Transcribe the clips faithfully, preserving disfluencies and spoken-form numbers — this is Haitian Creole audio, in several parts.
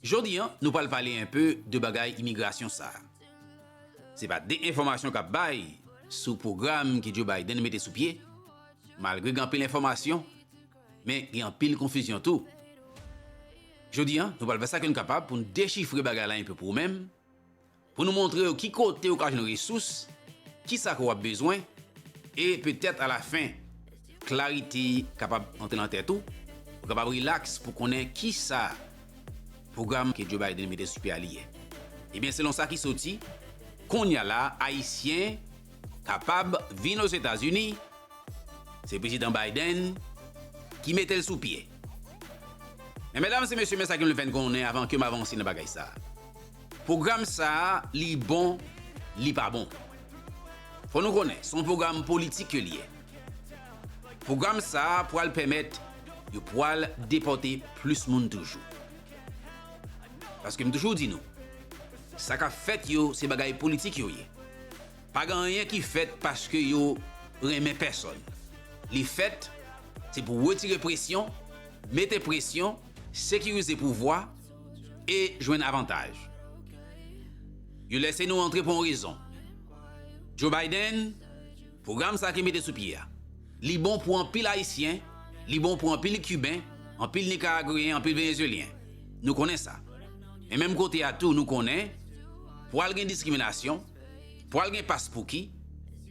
Jodi a, nou pral pale enpe de bagay imigrasyon sa a. Se pa de enfòmasyon k ap bay sou pwogram ke Joe Biden mete sou pye, malgre gen anpil enfòmasyon, men gen anpil konfizyon tou. Jodi a, nou pral fè sa ke nou kapab pou n dechifre bagay la enpe pou ou menm, pou nou montre w ki kote ou ka jwenn resous, ki sa ke w ap bezwen, e petèt alafen, klarite kapab antre nan tèt ou, ou kapab rilaks pou konnen ki sa pwogram ke Joe Biden mete sou pye a li ye. Ebyen, selon sa ki soti, kounye a la, Ayisyen kapab vin Ozetazini, se Prezidan Biden ki mete l sou pye. Men medam e mesye, men sa ke m vle fè n konnen avan ke m avanse nan bagay sa a. Pwogram sa a, li bon, li pa bon. Fò nou konnen, se yon pwogram politik ke li ye. Pwogram sa a pral pèmèt yo pral depòte plis moun toujou. Paske m toujou di nou, sa k ap fèt yo, se bagay politik yo ye. Pa gen anyen ki fèt paske yo renmen pèsòn. Li fèt, se pou retire presyon, mete presyon, sekirize pouvwa e jwenn avantaj. Yo lèse nou antre pou yon rezon. Joe Biden, pwogram sa ki mete sou pye a, li bon pou anpil Ayisyen, li bon pou anpil Kiben, anpil Nikaragweyen, anpil Venezyelyen. Nou konnen sa. Men menm kote a tou, nou konnen, pral gen diskriminasyon, pral gen paspouki,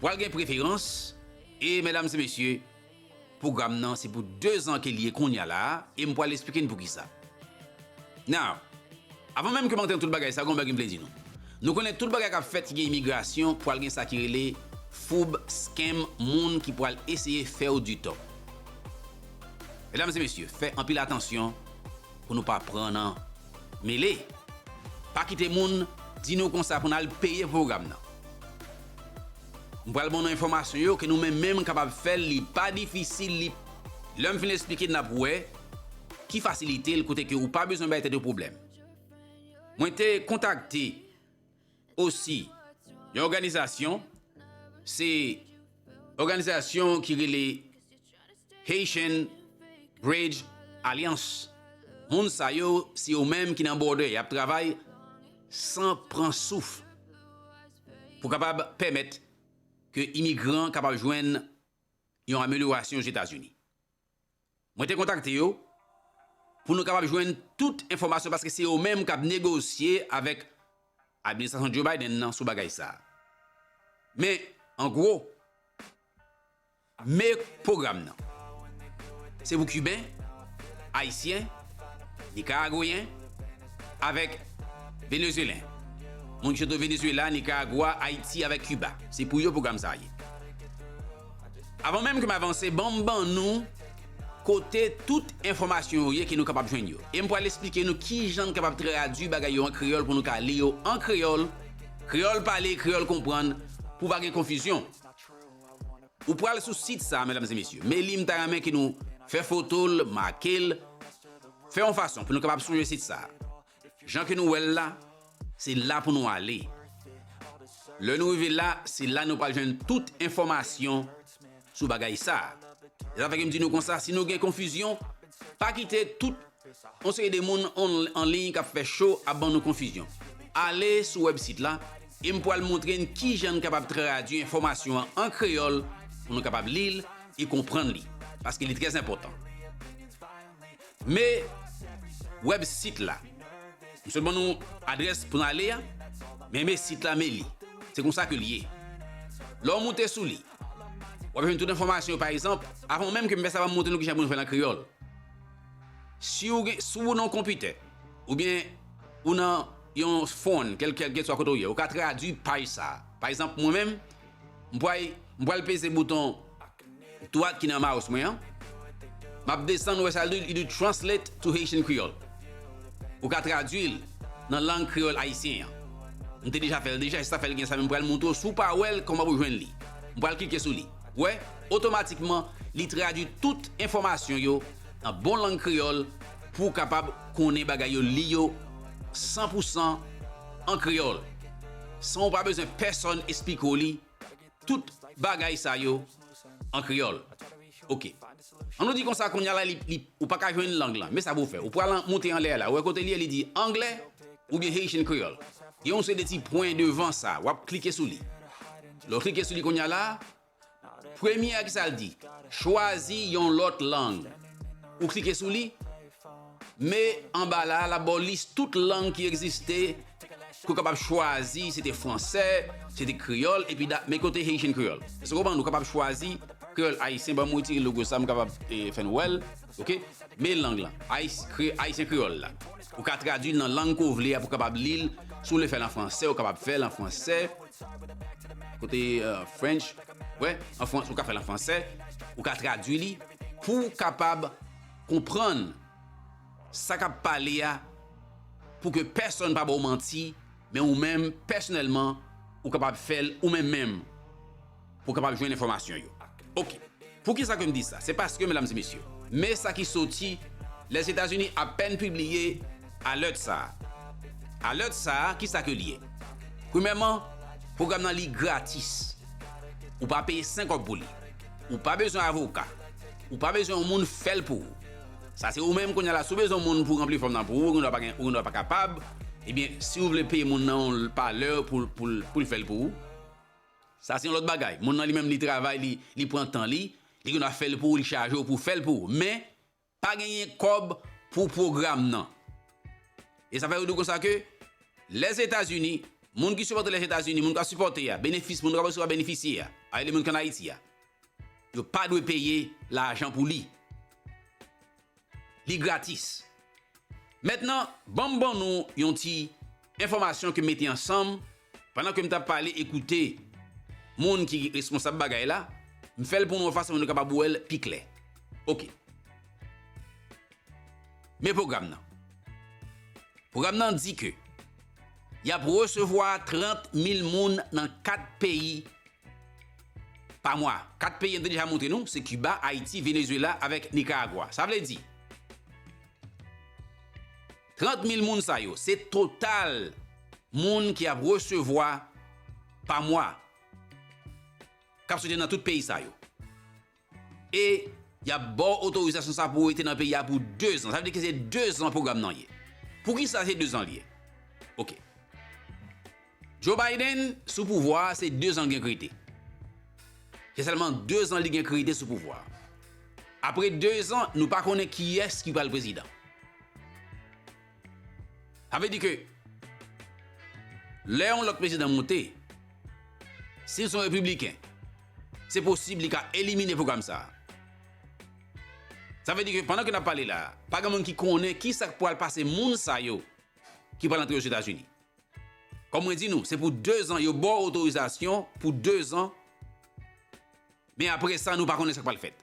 pral gen preferans, e medam e mesye, pwogram nan se pou de zan ke li ye kounye a la a, e m pral esplike n poukisa. Now, avan menm ke m antre nan tout bagay sa, gen yon bagay m vle di nou. Nou konnen tout bagay k ap fèt ki gen imigrasyon, pral gen sa ki rele foub, scam, moun ki pral eseye fè w ditò. Medam e mesye, fè anpil atansyon pou nou pa pran nan mele. Pa kite moun di nou konsa pou n al peye pwogram nan. M pral ban nou enfòmasyon yo ke nou menm menm kapab fè l, li pa difisil, li, lè m fin esplike n ap wè ki fasilite l kote ke ou pa bezwen bay tèt ou pwoblèm. Mwen te kontakte osi yon òganizasyon, se òganizasyon ki rele Haitian Bridge Alliance. Moun sa yo, se yo menm ki nan border, y ap travay san pran souf pou kapab pèmèt ke imigran kapab jwenn yon amelyorasyon Ozetazini. Mwen te kontakte yo pou nou kapab jwenn tout enfòmasyon paske se yo menm k ap negosye avèk administrasyon Joe Biden nan sou bagay sa a. Men, an gwo, men pwogram nan. Se pou Kiben, Ayisyen, Nikaragweyen, avèk Venezyelyen. Moun ki soti Venezuela, Nicaragua, Ayiti avèk Kiba. Se pou yo pwogram sa a ye. Avan menm ke m avanse, ban m ban nou kote tout enfòmasyon yo ye ke nou kapab jwenn yo. E m pral esplike nou kijan n kapab tradui bagay yo an kreyòl pou nou ka li yo an kreyòl, kreyòl pale, kreyòl konprann, pou pa gen konfizyon. Ou pral sou sit sa a, medam e mesye. Men li, m ta renmen ke nou fè foto l, make l, fè yon fason pou nou kapab sonje sit sa a. Jan ke nou wè l la, se la pou nou ale. Lè nou rive la, se la nou pral jwenn tout enfòmasyon sou bagay sa a. Se sa fè ke m di nou konsa, si nou gen konfizyon, pa kite tout yon seri de moun an, an liy k ap fè cho ap ban nou konfizyon. Ale sou wèbsit la, e m pral montre n kijan n kapab tradui enfòmasyon an an kreyòl pou nou kapab li l e konprann li, paske li trè enpòtan. Men wèbsit la. M sot ban nou adrès pou n ale a, men, men sit la, men li. Se konsa ke l ye. Lè w moute sou li, w ap jwenn tout enfòmasyon yo. Pa egzanp, avan menm ke m fè sa, ban m montre nou kijan pou nou fè l an kreyòl. Si w gen, si w nan yon konpitè, oubyen ou nan yon phone, kèl, kèlkeswa kote w ye, ou ka tradui paj sa a. Pa egzanp, mwen menm, m pral, m pral peze bouton dwat ki nan mouse mwen an. M ap desann, ou wè sa l di, li di translate to Haitian Creole. Ou ka tradui l nan lang kreyòl ayisyen an. M te deja fè l deja, e sa fè l gen sa, men m pral montre w, si w pa wè l, kòman pou w jwenn li. M pral klike sou li. Ou wè, otomatikman, li tradui tout enfòmasyon yo nan bon lang kreyòl pou w kapab konnen bagay yo, li yo san pou san an kreyòl, san w pa bezwen pèsonn esplike w li, tout bagay sa yo an kreyòl. Ok. An nou di konsa, kounye a la, li, li, ou pa ka jwenn lang lan. Men sa pou w fè. Ou pral an- monte anlè a la. Ou wè kote li ye, li di anglè oubyen Haitian Creole. Gen yon seri de ti pwen devan sa. W ap klike sou li. Lè w klike sou li kounye a la, premye a ki sa l di? Chwazi yon lòt lang. Ou klike sou li. Men anba la a, l ap ba w lis tout lang ki egziste, ke w kapab chwazi, se te fransè, se te kreyòl, epi da, men kote Haitian Creole. Èske w konprann? Ou kapab chwazi kreyòl ayisyen, ban mwen retire logo sa, m kapab eh, fè n wè l, ok? Men lang lan, Ayis, kre, ayisyen kreyòl la. Ou ka tradui l nan lang ke w vle a pou w kapab li l. Si w vle fè l an fransè, ou kapab fè l an fransè. Kote eh, French, wè, an Frans, ou ka fè l an fransè. Ou ka tradui li pou w kapab konprann sa k ap pale a, pou ke pèsonn pa ba w manti, men ou menm, pèsonèlman, ou kapab fè l ou menm menm, pou w kapab jwenn enfòmasyon yo. Ok. Poukisa ke m di sa? Se paske, medam e mesye, men sa ki soti, Lèzetazini apèn pibliye alèt sa a. Alèt sa a, kisa ke l ye? Premyèman, pwogram nan li gratis. Ou pa peye senk kòb pou li. Ou pa bezwen avoka. Ou pa bezwen yon moun fè l pou ou. Sa se ou menm kounye a la, si w bezwen yon moun pou ranpli fòm nan pou ou, ou gendwa pa gen, ou gendwa pa kapab, ebyen, si w vle peye moun nan yon palè pou, pou, pou l fè l pou ou, sa se yon lòt bagay. Moun nan li menm li travay, li, li pran tan li, li gendwa fè l pou ou, li chaje w pou fè l pou ou. Men, pa genyen kòb pou pwogram nan. E sa fè yo di w konsa ke Lèzetazini, moun ki sipòte Lèzetazini, moun k ap sipòte a, benefis moun k ap resevwa benefisye a, a, e moun ki ann Ayiti a, yo pa dwe peye lajan pou li. Li gratis. Mentnan, ban m ban nou yon ti enfòmasyon ke m mete ansanm pandan ke m t ap pale, ekoute moun ki responsab bagay la, m fè l pou nou yon fason pou nou kapab wè l pi klè. Ok. Men pwogram nan. Pwogram nan di ke y ap resevwa trant mil moun nan kat peyi pa mwa. Kat peyi an te deja montre nou, se Kiba, Ayiti, Venezuela avèk Nikaragwa. Sa vle di, trant mil moun sa yo, se total moun ki ap resevwa pa mwa, k ap soti nan tout peyi sa yo. E y ap ba w otorizasyon sa pou w rete nan peyi a pou dezan. Sa vle di ke se dezan pwogram nan ye. Poukisa se dezan li ye? Ok. Joe Biden sou pouvwa a, se dezan l gen k rete. Se sèlman dezan li gen k rete sou pouvwa a. Apre dezan, nou pa konnen kiyès ki pral prezidan. Sa vle di ke lè yon lòt prezidan monte, si l se yon repibliken, se posib li ka elimine pwogram sa a. Sa vle di ke pandan ke n ap pale la a, pa gen moun ki konnen kisa k pral pase moun sa yo ki pral antre Ozetazini. Kòm mwen di nou, se pou dezan, yo ba w otorizasyon pou dezan. Men apre sa, nou pa konnen sa k pral fèt.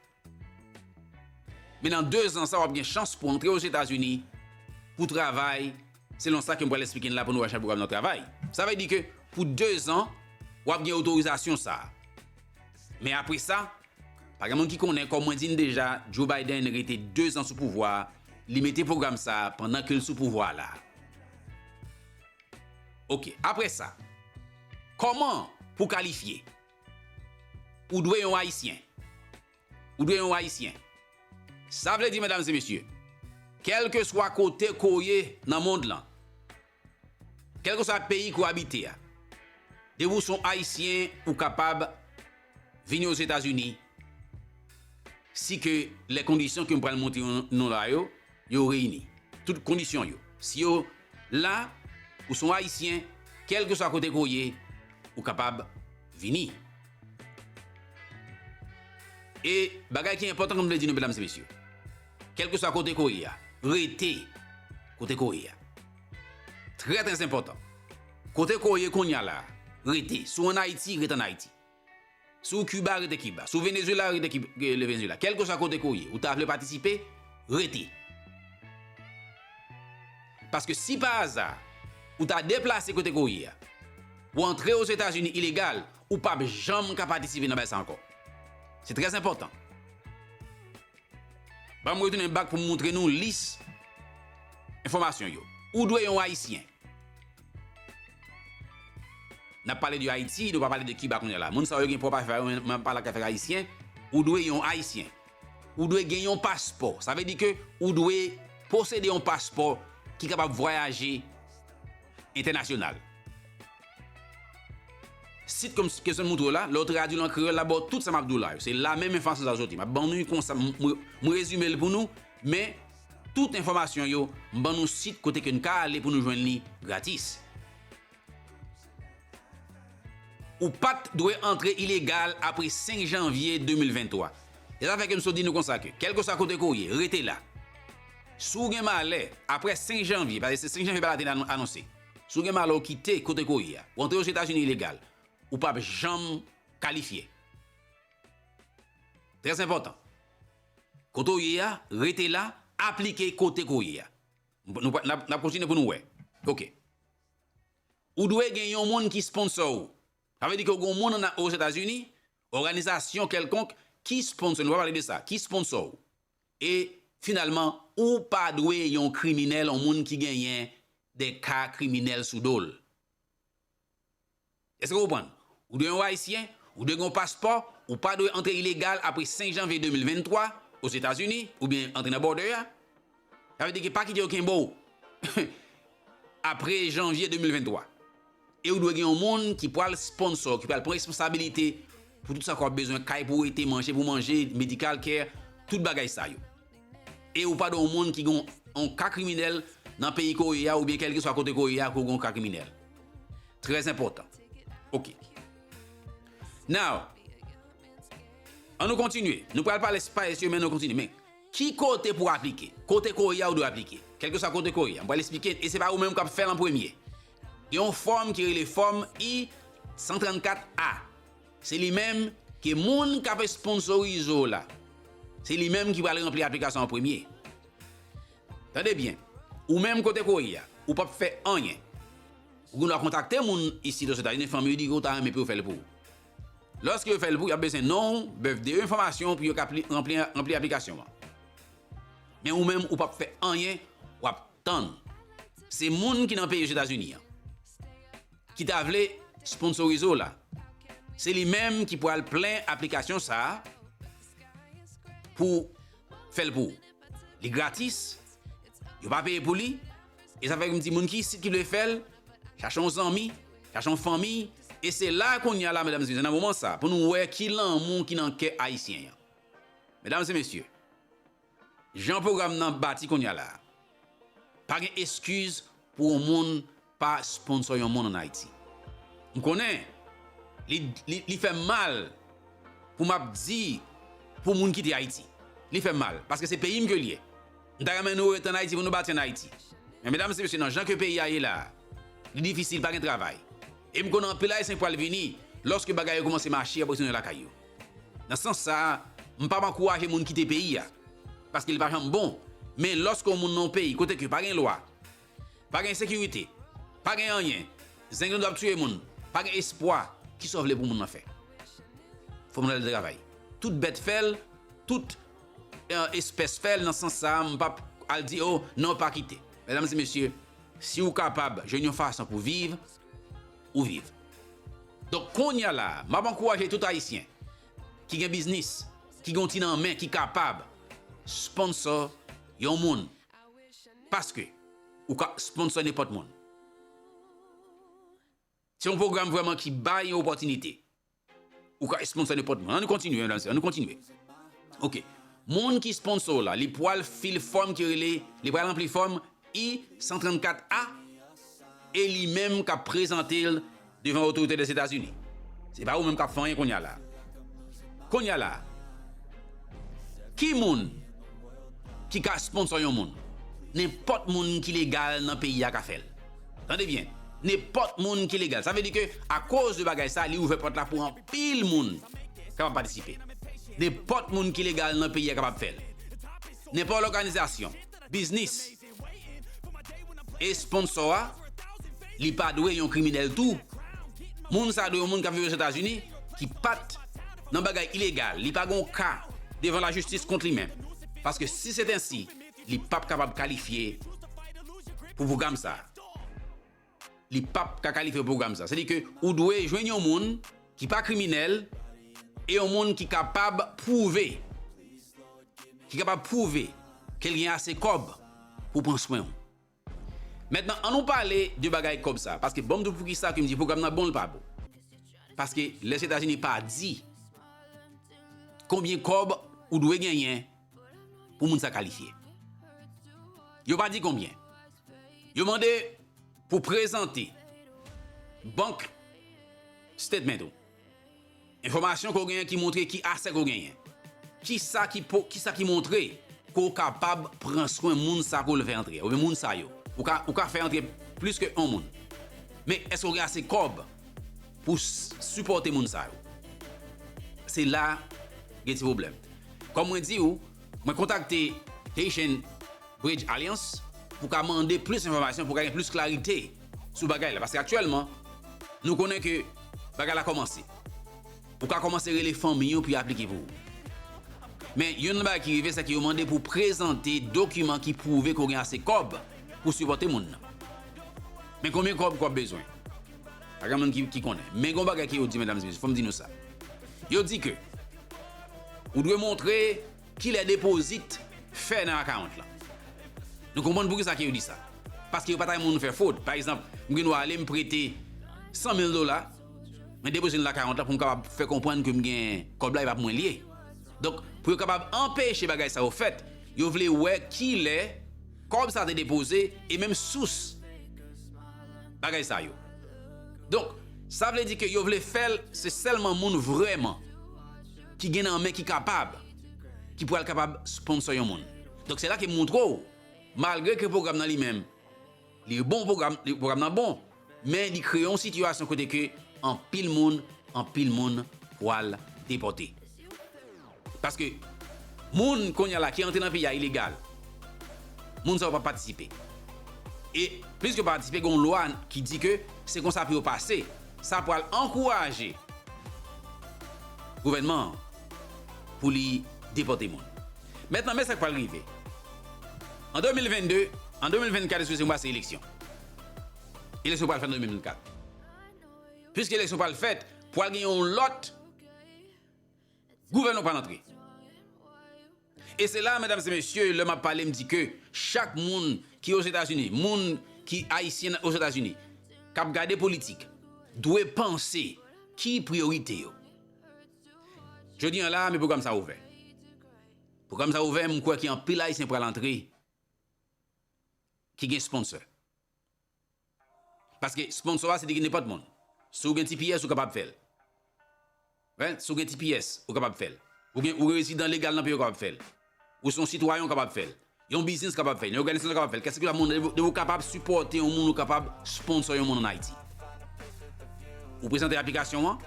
Men nan dezan sa, w ap gen chans pou antre Ozetazini pou travay, selon sa ke m pral eksplike n la pou nou wè jan pwogram nan travay. Sa vle di ke pou dezan, w ap gen otorizasyon sa a. Men apre sa, pa gen moun ki konnen, kòm mwen di n deja, Joe Biden rete dezan sou pouvwa a, li mete pwogram sa a pandan ke l sou pouvwa a la. Ok, apre sa, kòman pou kalifye? Ou dwe yon Ayisyen. Ou dwe yon Ayisyen. Sa vle di, medam e mesye, kèlkeswa kote ke w ye nan mond lan, kèlkeswa peyi ke w abite a, depi w se yon Ayisyen, ou kapab vini Ozetazini, si ke lè kondisyon ke m pral montre nou la yo, yo reyini. Tout kondisyon yo. Si yo la, ou se yon Ayisyen, kèlkeswa kote ke w ye, ou kapab vini. E bagay ki enpòtan ke m vle di nou, medam e mesye, kèlkeswa kote ke w ye a, rete kote ke w ye a. Trè, trè enpòtan. Kote ke w ye kounye a la, rete. Si w ann Ayiti, rete ann Ayiti. Si w Kiba, rete Kiba. Si w Venezuela, rete Kib- le Venezuela. Kèlkeswa kote ke w ye, ou ta vle patisipe, rete. Paske si pa aza, ou ta deplase kote ke w ye a, ou antre Ozetazini ilegal, ou p ap janm ka patisipe nan bagay sa ankò. Se trè enpòtan. Ban m retounen bak pou m montre nou lis enfòmasyon yo. Ou dwe yon Ayisyen. N ap pale de Ayiti, nou pa pale de Kiba kounye a la. Moun sa yo gen pwòp afè yo, men m ap pale ak afè Ayisyen. Ou dwe yon Ayisyen. ou dwe gen yon paspò. Sa vle di ke ou dwe posede yon paspò ki kapab vwayaje entènasyonal. Sit kòm kesyon m montre w la, lè w tradui l an kreyòl, l ap ba w tout sa m ap di w la yo. Se la menm enfòmasyon sa yo soti. M ap ban nou konsa, m, m, m rezime l pou nou, men tout enfòmasyon yo, m ban nou sit kote ke n ka ale pou nou jwenn li gratis. Ou pa t dwe antre ilegal apre senk janvye de mil venntwa. Se sa fè ke m sot di nou konsa ke, kèlkeswa kote ke w ye, rete la. Si w gen malè, apre senk janvye, paske se senk janvye bagay la te anonse. Si w gen malè, w kite kote ke w ye a, w antre Ozetazini ilegal, ou p ap janm kalifye. Trè enpòtan. Kote w ye a, rete la, aplike kote ke w ye a. Nou, n ap, n ap kontinye pou nou wè. Ok. Ou dwe gen yon moun ki sponsò w. Sa vle di ke w gen yon moun ann Ozetazini, òganizasyon kèlkonk ki sponsò, nou va pale de sa, ki sponsò w. E finalman, ou pa dwe yon kriminèl, yon moun ki genyen de ka kriminèl sou do l. Èske w konprann? Ou dwe yon Ayisyen, ou dwe gen yon paspò, ou pa dwe antre ilegal apre senk janvye de mil venntwa Ozetazini, oubyen antre nan border a. Sa vle di ke pa kite yo kenbe w apre janvye de mil venntwa. E ou dwe gen yon moun ki pral sponsò, ki pral pran responsabilite pou tout sa ke w ap bezwen, kay pou w rete, manje pou w manje, medical care, tout bagay sa yo. E ou pa dwe yon moun ki gen yon, yon ka kriminèl nan peyi ke w ye a, oubyen kèlkeswa kote ke w ye a, ke w gen yon ka kriminèl. Trè enpòtan. Ok. Now, ann nou kontinye. Nou pral pale pa esye, men nou kontinye. Men, ki kote pou w aplike? Kote ke w ye a, ou dwe aplike. Kèlkeswa kote ke w ye a. M pral esplike, e se pa ou menm k ap fè l an premye. Gen yon fòm ki rele fòm I san trannkat A. Se li menm ke moun k ap esponsorize w la, se li menm ki pral ranpli aplikasyon an premye. Tande byen, ou menm kote ke w ye a, ou p ap fè anyen. Ou gen dwa kontakte moun isit Ozetazini, fanmi w, di ke w ta renmen pou yo fè l pou ou. Lòske yo fè l pou ou, y ap bezwen non w, birthday w, enfòmasyon w pou yo ka pli, ranpli, ranpli aplikasyon an. Men ou menm, ou p ap fè anyen, w ap tann. Se moun ki nan peyi Ozetazini an, ki ta vle sponsorize w la, se li menm ki pral plen aplikasyon sa a pou fè l pou ou. Li gratis, yo pa peye pou li, e sa fè m di moun ki isit ki vle fè l, chache yon zanmi, chache yon fanmi, e se la kounye a la, medam e mesye, nan moman sa, pou nou wè ki lanmou ki nan kè ayisyen an. Medam e mesye, jan pwogram nan bati kounye a la a, pa gen eskiz pou yon moun pa sponsò yon moun ann Ayiti. M konnen li, li, li fè m mal pou m ap di pou moun kite Ayiti. Li fè m mal, paske se peyi m ke l ye. M ta renmen nou ret ann Ayiti pou nou bati ann Ayiti. Men medam e mesye, nan jan ke peyi a ye la a, li difisil, pa gen travay. E m konnen anpil Ayisyen pral vini, lòske bagay yo kòmanse mache, ap retounen lakay yo. Nan sans sa a, m p ap ankouraje moun kite peyi a, paske li pa janm bon. Men lòske yon moun nan yon peyi kote ke pa gen lwa, pa gen sekirite, pa gen anyen, zenglen dòb ap tiye moun, pa gen espwa, kisa w vle pou moun nan fè? Fò moun al travay. Tout bèt fè l, tout, eh, espès fè l, nan sans sa a, m p ap al di, "O, non, pa kite." Medam e mesye, si w kapab jwenn yon fason pou viv, ou viv. Donk, kounye a la a, m ap ankouraje tout Ayisyen ki gen biznis, ki gen yon ti nan men, ki kapab sponsò yon moun. Paske ou ka sponsò nenpòt moun. Se yon pwogram vrèman ki bay yon opòtinite. Ou ka sponsò nenpòt moun. Ann nou kontinye, medam e mesye, ann nou kontinye. Ok. Moun ki sponsò w la, li pral fil fòm ki rele, li pral ranpli fòm I san trannkat A, e li menm k ap prezante l devan otorite Dèzetazini. Se pa ou menm k ap fè anyen kounye a la. Kounye a la, ki moun ki ka sponsò yon moun? Nenpòt moun ki legal nan peyi a ka fè l. Tande byen, nenpòt moun ki legal. Sa vle di ke, akoz de bagay sa, li ouvè pòt la pou anpil moun kapab patisipe. Nenpòt moun ki legal nan peyi a kapab fè l. Nenpòt lòganizasyon, biznis, e sponsò a, li pa dwe yon kriminèl tou. Moun sa a dwe yon moun k ap viv Ozetazini, ki pa t nan bagay ilegal, li pa gen yon ka devan lajistis kont li menm. Paske si se t ensi, li p ap kapab kalifye pou pwogram sa a. Li p ap ka kalifye pou pwogram sa a. Sètadi ke ou dwe jwenn yon moun ki pa kriminèl e yon moun ki kapab pwouve ki kapab pwouve ke l gen ase kòb pou pran swen w. Mentnan, ann nou pale de bagay kòb sa, paske ban m di w poukisa ke m di pwogram nan bon, l pa bon. Paske Lèzetazini pa di konbyen kòb ou dwe genyen pou moun sa kalifye. Yo pa di konbyen. Yo mande pou prezante bank statement ou. Enfòmasyon ke w genyen ki montre ki asè ke w genyen. Kisa ki po, kisa ki montre ke w kapab pran swen moun sa ke w vle fè antre, oubyen moun sa yo. Ou ka, ou ka fè antre plis ke yon moun. Men èske w gen ase kòb pou s-, sipòte moun sa yo? Se la gen ti pwoblèm. Kòm mwen di w, mwen kontakte Haitian Bridge Alliance pou ka mande plis enfòmasyon, pou ka gen plis klarite sou bagay la. Paske aktyèlman, nou konnen ke bagay la kòmanse. Ou ka kòmanse rele fanmi w pou yo aplike pou ou. Men, youn nan bagay ki rive, se ke yo mande pou w prezante dokiman ki pwouve ke w gen ase kòb pou sipòte moun nan. Men konbyen kòb ke w ap bezwen? Pa gen moun ki, ki konnen. Men gen yon bagay ke yo di, medam e mesye, fò m di nou sa. Yo di ke ou dwe montre kilè depozit fè nan akawont lan. Nou konprann poukisa ke yo di sa. Paske yo pa ta renmen moun fè fwod. Pa egzanp, m gen dwa ale m prete san mil dola, men depozit l nan akawont lan pou m kapab fè konprann ke m gen kòb la, e pa pou mwen l ye. Donk, pou yo kapab anpeche bagay sa yo fèt, yo vle wè kilè kòb sa te depoze e menm sous bagay sa yo. Donk, sa vle di ke yo vle fè l, se sèlman moun vrèman ki gen nan men ki kapab, ki pral kapab sponsor yon moun. Donk, se la ke m montre w, malgre ke pwogram nan li menm, li bon pwogram, li, pwogram nan bon, men li kreye yon sitiyasyon kote ke anpil moun, anpil moun pral depòte. Paske moun kounye a la ki antre nan peyi a ilegal, moun sa yo pa patisipe. E pliske yo pa patisipe, gen yon lwa ki di ke se konsa pou yo pase. Sa pral ankouraje gouvènman an pou li depòte moun. Mentnan, men sa k pral rive. An de mil vennde, an de mil vennkat, eskize mwa, se eleksyon. Eleksyon pral fèt an de mil vennkat. Piske eleksyon pral fèt, pral gen yon lòt gouvènman pral antre. E se la, medam e mesye, lè m ap pale, m di ke chak moun ki Ozetazini, moun ki ayisyen Ozetazini, k ap gade politik, dwe panse ki priyorite yo. Jodi a la, men pwogram sa ouvè. Pwogram sa ouvè, m kwè ke anpil ayisyen pral antre ki gen sponsor. Paske sponsor a se te gen nenpòt moun. Si w gen T P S, ou kapab fè l. Wen, si w gen T P S, ou kapab fè l. Ou gen, ou rezidan legal nan peyi, ou kapab fè l. Ou se yon sitwayen, ou kapab fè l. Yon biznis kapab fè l. Yon òganizasyon kapab fè l. Kèlkeswa moun, depi, depi ou kapab sipòte yon moun, ou kapab sponsor yon moun ann Ayiti. Ou prezante aplikasyon an,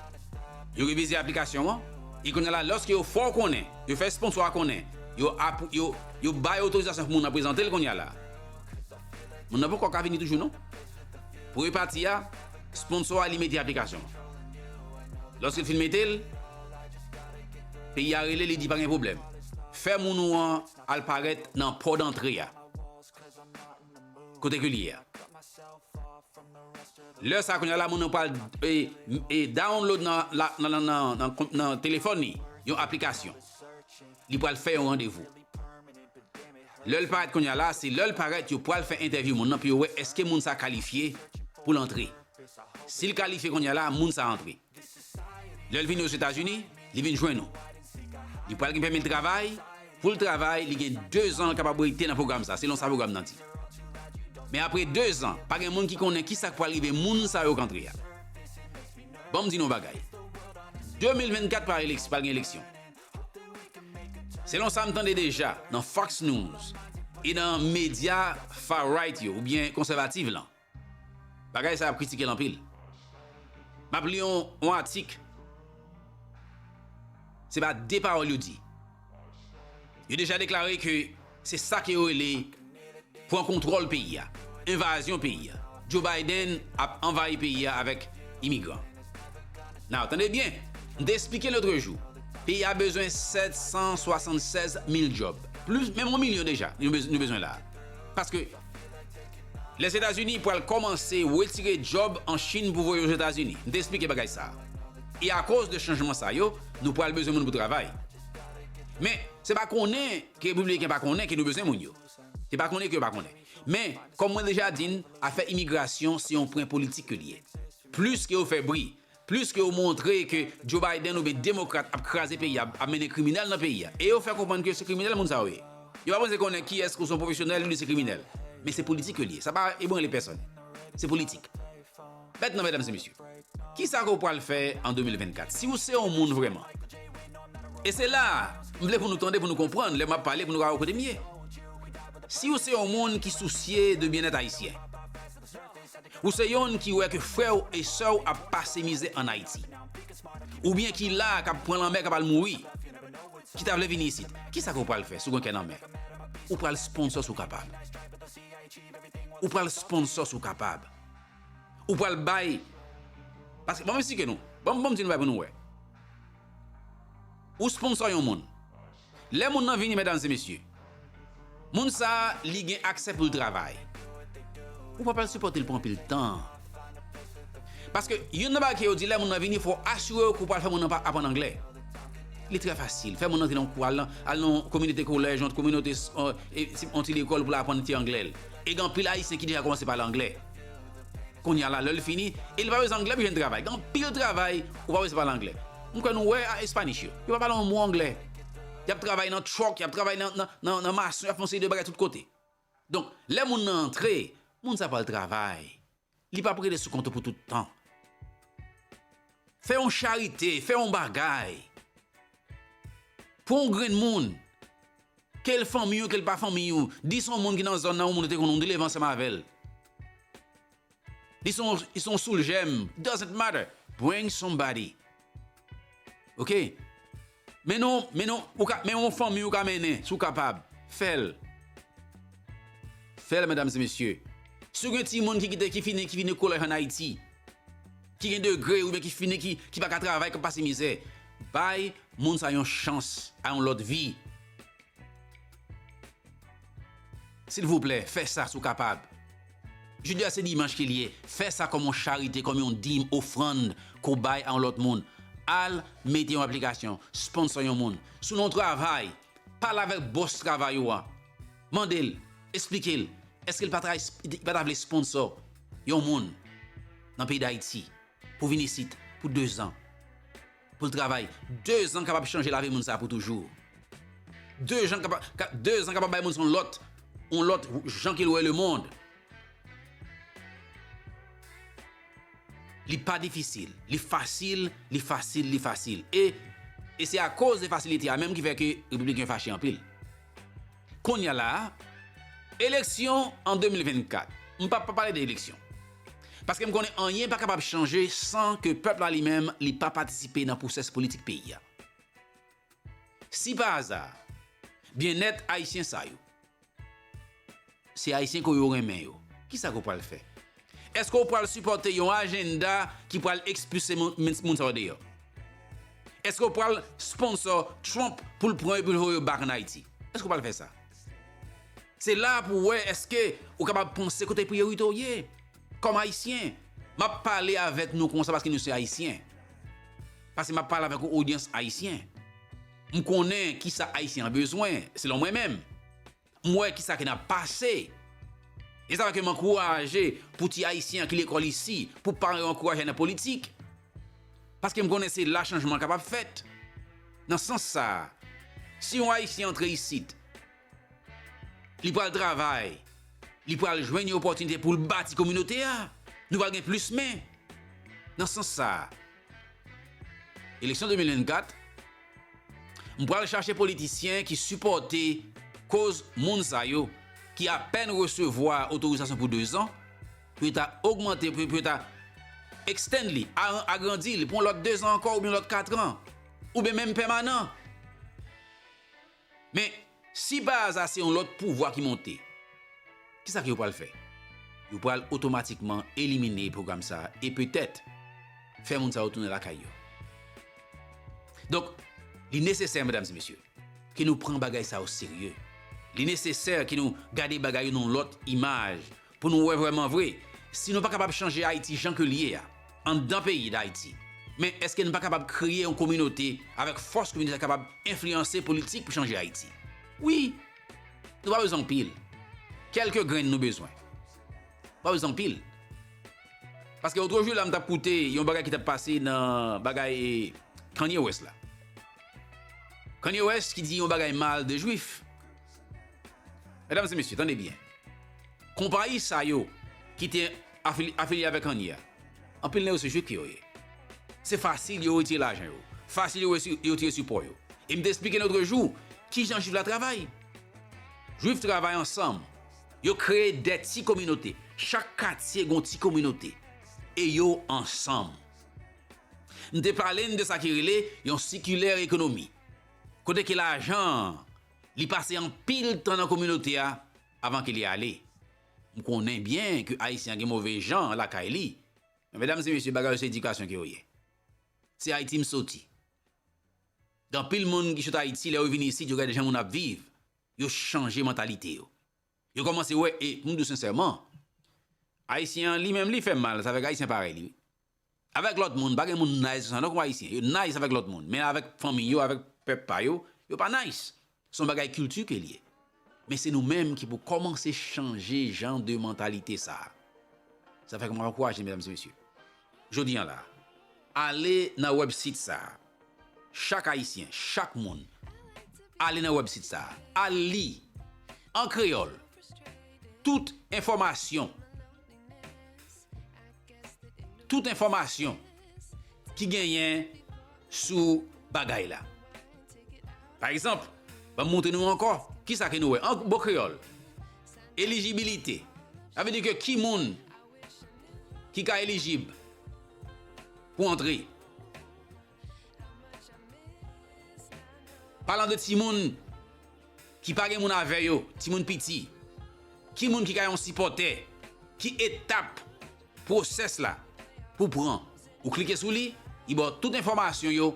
yo revize aplikasyon an, e kounye a la, lòske yo fè w konnen, yo fè sponsor a konnen, yo ap-, yo, yo bay otorizasyon pou moun nan prezante l kounye a la. Moun nan poko ka vini toujou non. Premye pati a, sponsor a li mete aplikasyon an. Lòske l fin mete l, peyi a rele, li di pa gen pwoblèm. Fè moun ou an al parèt nan pò dantre a. Kote ke l ye a. Lè sa kounye a la, moun nan pral, e, e, download nan, la, nan, nan, nan, nan, nan telefòn li, yon aplikasyon. Li pral fè yon randevou. Lè l parèt kounye a la, se lè l parèt, yo pral fè entèvyou moun nan pou yo wè èske moun sa kalifye pou l antre. Si l kalifye kounye a la, moun sa antre. Lè l vini Ozetazini, li vin jwenn ou. Li pral gen pèmi l travay, pou l travay, li gen de zan l kapab rete nan pwogram sa, selon sa pwogram nan di. Men apre de zan, pa gen moun ki konnen kisa k pral rive moun sa yo k antre a. Ban m di nou yon bagay. De mil vennkat pa eleks-, pral gen eleksyon. Selon sa m tande deja nan Fox News e nan medya far right yo, oubyen konsèvatif lan, bagay sa y ap kritike l anpil. M ap li yon, yon atik. Se pa de pawòl yo di. Yo deja deklare ke se sa ke yo rele pran kontwòl peyi a, envazyon peyi a. Joe Biden ap anvayi peyi a avèk imigran. Now, tande byen, m te esplike lotrejou, peyi a bezwen sèt san swasannsèz mil djòb. Plis, menm yon milyon deja, nou bez-, nou bezwen la. Paske Lèzetazini pral kòmanse retire djòb an Chin pou voye Ozetazini. M te esplike bagay sa a. E akoz de chanjman sa yo, nou pral bezwen moun pou travay. Men, Se pa konnen ke repibliken pa konnen ke nou bezwen moun yo. Se pa konnen ke yo pa konnen. Men, kòm mwen deja di n, afè imigrasyon se yon pwen politik ke l ye. Plis ke yo fè bri, plis ke yo montre ke Joe Biden oubyen demokrat ap kraze peyi a, ap mennen kriminèl nan peyi a, e yo fè konprann ke se kriminèl moun sa yo ye. Yo pa bezwen konnen kiyès ke w se yon pwofesyonèl oubyen se kriminèl. Men se politik ke l ye. Sa pa ebranle pèsòn. Se politik. Mentnan, medam e mesye, kisa ke w pral fè an de mil vennkat? Si w se yon moun vrèman, e se la, m vle pou nou tande, pou nou konprann, lè m ap pale, pou nou ka wè kote m ye. Si w se yon moun ki sousye de byennèt ayisyen, ou se yonn ki wè ke frè w e sè w ap pase mizè ann Ayiti, oubyen ki la, k ap pran lanmè, k ap al mouri, ki ta vle vini isit, kisa ke w pral fè si w gen kè nan men? Ou pral sponsor si w kapab. Ou pral sponsor si w kapab. Ou pral bay. Paske, bon, m eksplike nou. Bon, bon, m di nou bay pou nou wè. Ou sponsor yon moun. Lè moun nan vini, medam e mesye, moun sa a, li gen aksè pou l travay. Ou pa pral sipòte l pou anpil tan. Paske, youn nan bagay ke yo di, lè moun nan vini, fò w asire w ke w pral fè moun nan pa aprann anglè. Li trè fasil. Fè moun nan antre nan yon kou, al nan, al nan yon kominote kolèj, yon kominote, eh, ti, yon ti lekòl pou l aprann ti anglè l. E gen anpil Ayisyen ki deja kòmanse pale anglè. Kounye a la, lè l fini, e li pa bezwen anglè pou jwenn travay. Gen anpil travay, ou pa bezwen pale anglè. M kwè nou wè a Espanish yo. Yo pa pale yon mo anglè. Y ap travay nan truck, y ap travay nan, nan, nan, nan mason, y ap fè yon seri de bagay tout kote. Donk, lè moun nan antre, moun sa pral travay. Li p ap rete sou kont ou pou tout tan. Fè yon charite, fè yon bagay. Pou yon grenn moun, ke l fanmi w, ke l pa fanmi w, di se yon moun ki nan zòn nan, yon moun ou te konn, ou te leve ansanm avè l. Li se yon, li se yon soulgèm. Doesn't matter. Bring somebody. Ok? Men non, men non, ou ka, men yon fanmi ou ka mennen, si w kapab. Fè l. Fè l, medam e mesye. Si w gen timoun ki kite, ki fini, ki fini kolèj ann Ayiti, ki gen degre oubyen ki fini, ki, ki pa ka travay, k ap pase mizè, bay moun sa yon chans a yon lòt vi. Silvouplè, fè sa si w kapab. Jodi a se dimanch ke l ye. Fè sa kòm yon charite, kòm yon dim, ofrann ke w bay a yon lòt moun. Al mete yon aplikasyon, sponsor yon moun. Si w nan yon travay, pale avèk bòs travay ou a. Mande l, eksplike l, èske l pa ta, li pa ta vle sponsor yon moun nan peyi Dayiti pou vin isit pou dezan, pou l travay. Dezan kapab chanje lavi moun sa a pou toujou. Dezan kapab, ka, dezan kapab bay moun sa yon lòt, yon lòt jan ke l wè lemonn. Li pa difisil, li fasil, li fasil, li fasil. E, e se akoz de fasilite a menm ki fè ke repibliken yo fache anpil. Kounye a la a, eleksyon an de mil vennkat. M p ap pa pale de eleksyon. Paske m konnen anyen pa kapab chanje san ke pèp la li menm, li pa patisipe nan pwosès politik peyi a. Si pa aza, byennèt Ayisyen sa yo, se Ayisyen ke yo renmen yo, kisa ke w pral fè? Èske w pral sipòte yon ajanda ki pral ekspilse moun, moun, moun sa yo deyò? Èske w pral sponsor Trump pou l pran yo epi l voye yo back ann Ayiti? Èske w pral fè sa? Se la pou w wè èske ou kapab panse kote priyorite w ye. Kòm Ayisyen, m ap pale avèk nou konsa paske nou se Ayisyen. Paske m ap pale avèk yon odyans ayisyen. M konnen kisa Ayisyen an bezwen, selon mwen menm. M wè kisa ki nan pase. E sa fè ke m ankouraje pou ti Ayisyen an ki lekòl isi, pou paran yo ankouraje nan politik. Paske m konnen se la chanjman an kapab fèt. Nan sans sa a, si yon Ayisyen antre isit, li pral travay, li pral jwenn yon opòtinite pou l bati kominote a. Nou pral gen plis men. Nan sans sa a, eleksyon de mil vennkat, m pral chache politisyen ki sipòte koz moun sa yo ki apèn resevwa otorizasyon pou dezan, pou yo ta ogmante, pou, pou yo ta extend li, a-, agrandi li pou yon lòt dezan ankò oubyen yon lòt katran, oubyen menm pèmanan. Men, si pa aza se yon lòt pouvwa ki monte, kisa ke yo pral fè? Yo pral otomatikman elimine pwogram sa a e petèt fè moun sa yo tounen lakay yo. Donk, li nesesè, medam e mesye, ke nou pran bagay sa yo serye. Li nesesè ke nou gade bagay yo nan yon lòt imaj pou nou wè vrèman vre. Si nou pa kapab chanje Ayiti jan ke l ye a, anndan peyi Dayiti, Men èske n pa kapab kreye yon kominote avèk fòs kominote a kapab enfliyanse politik pou chanje Ayiti? Wi, nou pa bezwen anpil. Kèlke grenn nou bezwen. Pa bezwen anpil. Paske otrejou la, m t ap koute yon bagay ki t ap pase nan bagay, eh, Kanye West la. Kanye West ki di yon bagay mal de Jwif. Medam e mesye, tande byen. Konpayi sa yo ki te afili-, afilye avèk Kanye a, anpil nan yo se Jwif ke yo ye. Se fasil yo retire lajan yo. Fasil yo resi-, yo retire sipò yo. E m te esplike n otrejou kijan Jwif la travay. Jwif travay ansanm. Yo kreye de ti kominote. Chak katye gon ti kominote. E yo ansanm. M te pale n de sa ki rele yon sikilè ekonomi. Kote ke lajan an, li pase anpil tan nan kominote a avan ke li ale. M konnen byen ke Ayisyen an gen move jan lakay li. Men medam e mesye, bagay yo se edikasyon ke yo ye. Se Ayiti m soti. Gen anpil moun ki sot Ayiti, lè yo vini isit, yo gade jan moun ap viv, yo chanje mantalite yo. Yo kòmanse wè, e pou m di w sensèman, Ayisyen an li menm li fè mal, sa avèk Ayisyen parèy li, wi. Avèk lòt moun, pa gen moun nice konsa non kòm Ayisyen. Yo nice avèk lòt moun, men avèk fanmi yo, avèk pèp pa yo, yo pa nice. Se yon bagay kilti ke l ye. Men se nou menm ki pou kòmanse chanje jan de mantalite sa a. Sa fè ke m ap ankouraje, medam e mesye. Jodi a la, ale nan wèbsit sa a. Chak Ayisyen, chak moun, ale nan wèbsit sa a. Al li, an kreyòl, tout enfòmasyon, tout enfòmasyon ki genyen sou bagay la. Pa egzanp, ban m montre nou ankò. Kisa ke nou wè? An bon kreyòl, elijibilite. Sa vle di ke ki moun ki ka elijib pou antre. Palan de timoun ki pa gen moun avè yo, timoun piti, ki moun ki ka yon sipòtè, ki etap pwosès la pou pran. Ou klike sou li, li ba w tout enfòmasyon yo,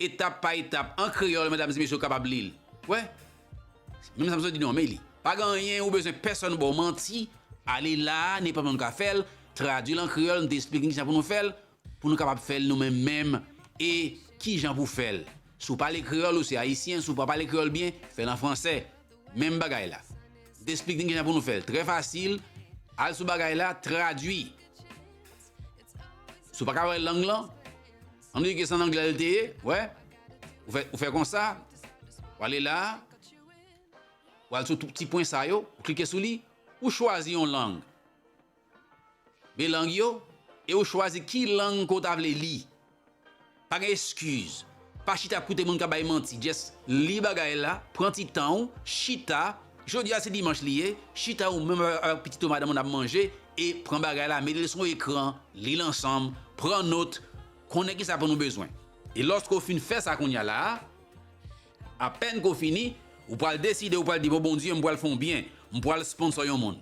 etap pa etap, an kreyòl, medam e mesye, w kapab li l. Wè? Menm sa m sot di nou an, men li. Pa gen anyen ou bezwen pèsonn ba w manti, ale la a, nenpòt moun ka fè l, tradui l an kreyòl, m te esplike n kijan pou nou fè l, pou nou kapab fè l nou menm menm, e kijan pou fè l. Si w pale kreyòl, ou se ayisyen, si w pa pale kreyòl byen, fè l an fransè. Menm bagay la. M te esplike n kijan pou nou fè l. Trè fasil, al sou bagay la, tradui. Si w pa ka wè lang lan, ann di ke se an anglè l te ye, wè. Ou fè, ou fè konsa, w ale la a, w al sou tout ti pwen sa yo, ou klike sou li, ou chwazi yon lang. Men lang yo, e ou chwazi ki lang ke w ta vle li. Pa gen eskiz. Pa chita ap koute moun k ap bay manti. Just li bagay la, pran ti tan w, chita. Jodi a se dimanch li ye, chita ou menm avèk, avèk pitit ou, madanm ou n ap manje, e pran bagay la, mete l sou ekran, li l ansanm, pran nòt, konnen kisa pou nou bezwen. E lòske w fin fè sa kounye a la a, apèn ke w fini, ou pral deside, ou pral di, "Bon, Bondye, m pral fè yon byen, m pral sponsò yon moun."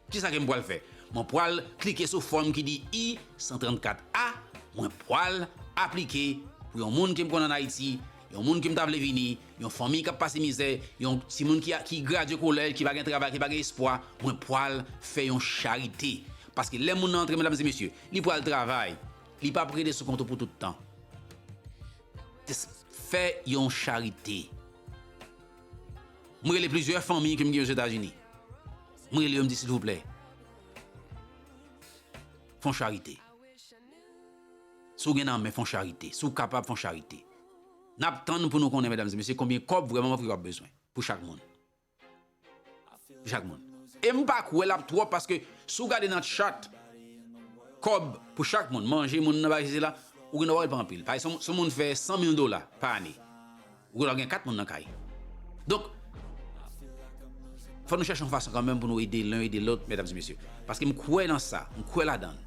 Kisa ke m pral fè? Mwen pral klike sou fòm ki di I san trannkat A, mwen pral aplike pou yon moun ke m konn ann Ayiti, yon moun ke m ta vle vini, yon fanmi k ap pase mizè, yon timoun ki, ki gradye kolèj, ki pa gen travay, ki pa gen espwa, mwen pral fè yon charite. Paske lè moun nan antre, medam e mesye, li pral travay, li p ap rete sou kont ou pou tout tan. Just fè yon charite. Mwen rele plizyè fanmi ke m gen Ozetazini. Mwen rele yo, m di, "Silvouplè, fè yon charite. Si w gen nan men, fè yon charite. Si w kapab, fè yon charite." N ap tann pou nou konnen, medam e mesye, konbyen kòb vrèman vre w ap bezwen pou chak moun. Chak moun. E m pa kwè l ap twòp, paske si w gade nan chat kòb pou chak moun, manje moun nan, bagay sila, ou gen dwa wè l pa anpil. Pa egzanp, si yon moun fè san mil dola pa ane, ou gen dwa gen kat moun nan kay. Donk, fò nou chèche yon fason kanmenm pou nou ede len, ede lòt, medam e mesye. Paske m kwè nan sa, m kwè ladan l.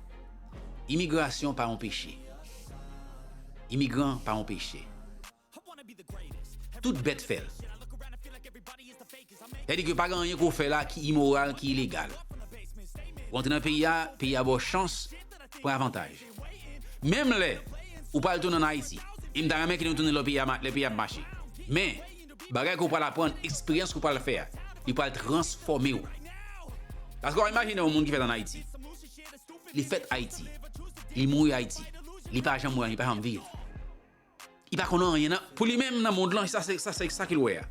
Imigrasyon pa yon peche. Imigran pa yon peche. Tout bèt fè l. Sa di ke pa gen anyen ke w fè la ki imoral, ki ilegal. Ou antre nan peyi a, peyi a ba w chans, pran avantaj. Menm lè ou pral tounen ann Ayiti, e m ta renmen ke nou tounen lè peyi a, lè peyi a ap mache. Men, bagay ke w pral aprann, eksperyans ke w pral fè a, li pral transfòme w. Paske w imajine yon moun ki fèt ann Ayiti. Li fèt Ayiti. Li mouri Ayiti. Li pa janm wè, li pa janm viv. Li pa konn anyen nan, pou li menm nan mond lan, sa se sa se sa ke l wè a.